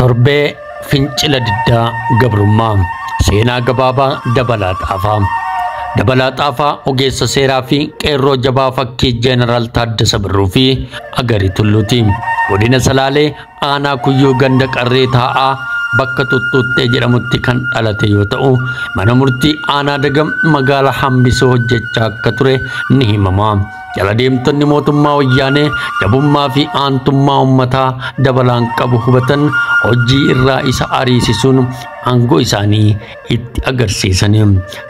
Torbee fincila diddaa gabrummaa seenaa gabaabaa Dabalaa Xaafaa. Dabalaa Xaafaa ogeessa seeraa fi qeerroo jabaa fakkii Jeenaraal Taaddasa Birruu fi Agarii Tulluuti. Godina Salaalee aanaa Kuyyuu ganda Qarree Taa'aa bakka Tuttuuttee jedhamutti kan dhalate yoo ta'u, mana murtii aanaa Dagam magaalaa Hambisoo hojjechaa akka ture ni himama. Jala deemtonni mootummaa wayyaanee jabummaa fi aantummaa uummataa Dabalaan qabu hubatan hojii irraa isa ariisisuun aangoo isaanii itti agarsiisani.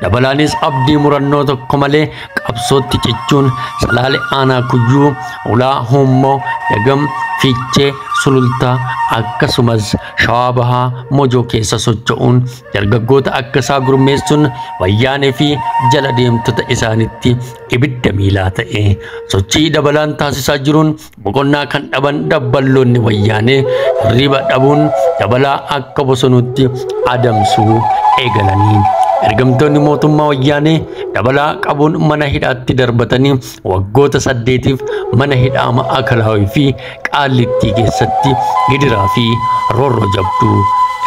Dabalaanis abdii murannoo tokko malee qabsootti cichuun Salaalee aanaa Kuyyuu, Ulaa Huummoo, Dagam, Fiichee, Sulultaa akkasumas Shawaa Bahaa Mojoo keessa socho'uun dargaggoota akka isaa gurmeessuun wayyaanee fi jala deemtota isaanitti ibidda miilaa ta'e. Sochii Dabalaan taasisaa jiruun boqonnaa kan dhaban dabballoonni wayyaanee hirriba dhabuun Dabalaa akka bosonuutti adamsuu eegalanii. Ergamtoonni mootummaa wayyaanee Dabalaa qabuun mana hidhaatti darbatanii waggoota 8 mana hidhaa Ma'akalaawii fi Qaallittii keessatti gidiraa fi roorroo jabduu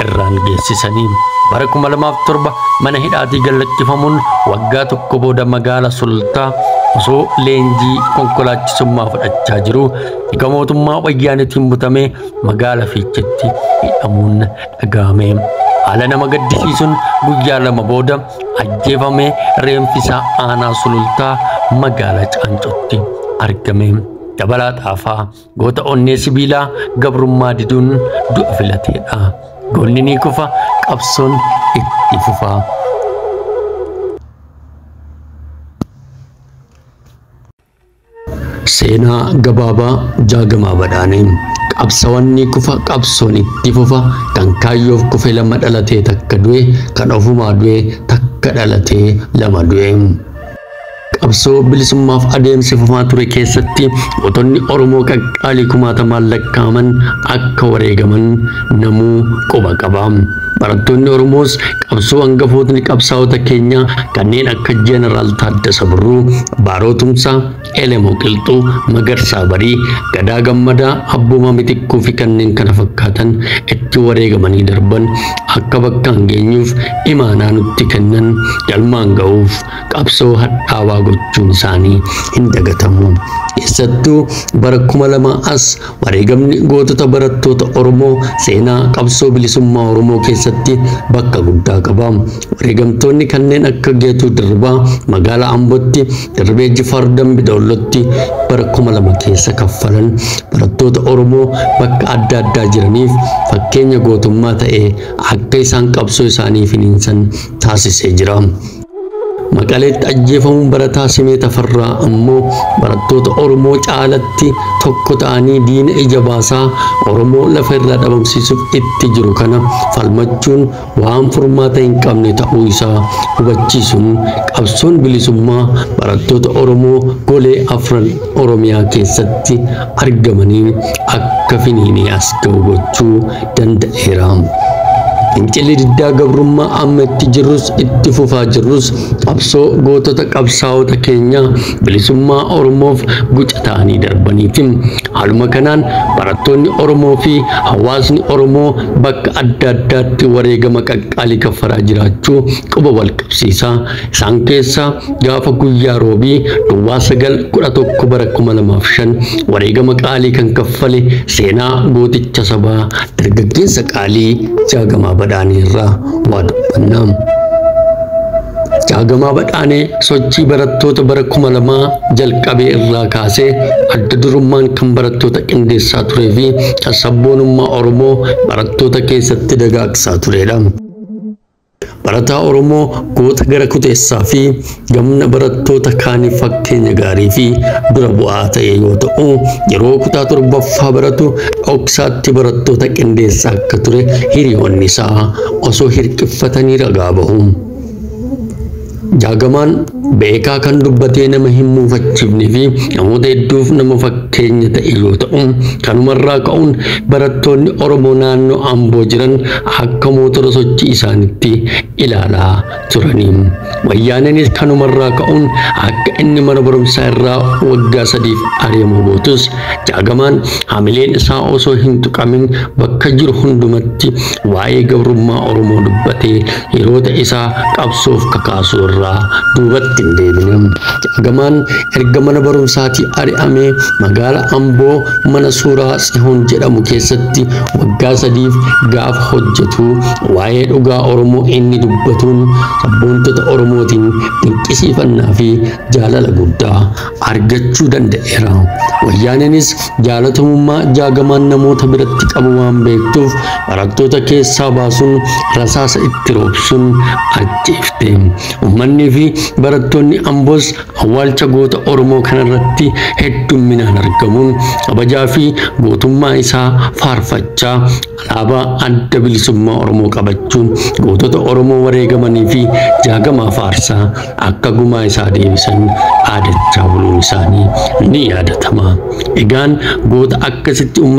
irraan geessisanii. Bara 2007 mana hidhaatii gallakkifamuun waggaa tokko booda magaalaa Sulultaa osoo leenjii konkolaachisummaa fudhachaa jiru hiika mootummaa wayyaaneetiin butamee magaalaa Fiicheetti hidhamuun dhaga'ame. Haala nama gaddisiisuun guyyaa 2 booda ajjeefamee reenfi isaa aanaa Sulultaa magaalaa Caancootti argame. Dabalaa Xaafaa goota onnee sibiilaa gabrummaa diduun du'a filateedha. Goonni ni kufa, qabsoon itti fufa. Seenaa gabaabaa Jaagamaa Badhaanee. Qabsaawwan ni kufa, qabsoon itti fufa. Kan kaayyoof kufe 2 dhalatee takka du'e, kan ofumaa du'e takka dhalatee 2 du'e. Qabsoo bilisummaaf adeemsifamaa ture keessatti gootonni Oromoo qaqqaalii kumaatamaan lakkaa'aman akka wareegaman namuu quba qaba. Barattoonni Oromoos qabsoo hangafootni qabsaa'ota keenyaa kanneen akka Jeenaraal Taaddasa Birruu, Baaroo Tumsaa, Elemoo Qilxuu, Magarsaa Barii, Gadaa Gammadaa, Abboomaa Mitikkuu fi kanneen kana fakkaatan itti wareegamanii darban akka bakkaan geenyuuf imaanaa nutti kennan galmaan ga'uuf qabsoo hadhaawaa gochuun isaanii hin dagatamu. Keessattuu bara 2000 as wareegamni gootota barattoota Oromoo seenaa qabsoo bilisummaa Oromoo keessatti bakka guddaa qaba. Wareegamtoonni kanneen akka Geetuu Dirribaa magaalaa Ambootti, Dirribee Jifaar Dambi Doollootti bara 2000 keessa kaffalan barattoota Oromoo bakka adda addaa jiraniif fakkeenya gootummaa ta'ee akka isaan qabsoo isaanii finiinsan taasisee jira. Maqaleetti ajjeefamuun barataa Simee Tafarraa ammoo barattoota Oromoo caalatti tokko ta'anii diina ija baasaa Oromoo lafa irraa dhabamsiisuuf itti jiru kana falmachuun waan furmaata hin qabne ta'uu isaa hubachiisuun qabsoon bilisummaa barattoota Oromoo golee afran Oromiyaa keessatti argamanii akka finiinee as ga'u gochuu danda'eera. Fincilli diddaa gabrummaa amma itti jirrus itti fufaa jirrus qabsoo gootota qabsaa'ota keenyaa bilisummaa Oromoof guca ta'anii darbaniiti. Haaluma kanaan barattoonni Oromoo fi hawaasni Oromoo bakka adda addaatti wareegama qaqqaalii kaffalaa jiraachuu quba wal qabsiisaa. Isaan keessaa gaafa guyyaa roobii duwwaa 9/11 bara 2005 wareegama qaalii kan kaffale seenaa gooticha sabaa dargaggeessa qaalii Jaagamaa Badhaanee irraa waa dubbannaa. Jaagamaa Badhaanee sochii barattoota bara 2000 jalqabee irraa kaasee adda durummaan kan barattoota qindeessaa turee fi kan sabboonummaa Oromoo barattoota keessatti dagaagsaa turedha. Barataa Oromoo goota gara kuteessaa fi gamna barattoota kaaniif fakkeenya gaarii fi dura bu'aa ta'e yoo ta'u, yeroo kutaa 7ffaa baratu dhoksaatti barattoota qindeessaa akka ture hiriyoonni isaa osoo hirqiffatanii ragaa bahu. Jaagamaan beekaa kan dubbatee nama hin muufachiifne fi namoota hedduuf nama fakkeenya ta'e yoo ta'u, kanumarraa ka'uun barattoonni Oromoo naannoo Amboo jiran akka mootora sochii isaaniitti ilaalaa turani. Wayyaaneenis kanumarraa ka'uun akka inni mana barumsaa irraa waggaa 3 ari'amu gootus, Jaagamaan hamileen isaa osoo hin tuqamin bakka jiru hundumatti waa'ee gabrummaa Oromoo dubbatee yeroota isaa qabsoof kakaasuu irraa duubatti hin deebine. Jaagamaan erga mana barumsaatii ari'amee magaala Amboo mana suuraa Tsihoon jedhamu keessatti waggaa 3 gaafa hojjetu waa'ee dhugaa Oromoo inni dubbatuun sabboontota Oromootiin dinqisiifannaa fi jaalala guddaa argachuu danda'eera. Wayyaaneenis jaalatamummaa Jaagamaan namoota biratti qabu waan beektuuf barattoota keessaa baasuun rasaasa itti roobsuun ajjeefte. Uummanni fi barattoonni Amboos awwaalcha goota Oromoo kanarratti heddumminaan argamuun kabajaa fi gootummaa isaa faarfachaa alaabaa adda bilisummaa Oromoo qabachuun gootota Oromoo wareegamanii fi Jaagamaa faarsaa akka gumaa isaa deebisan aadachaa buluun isaanii ni yaadatama. Egaan goota akkasitti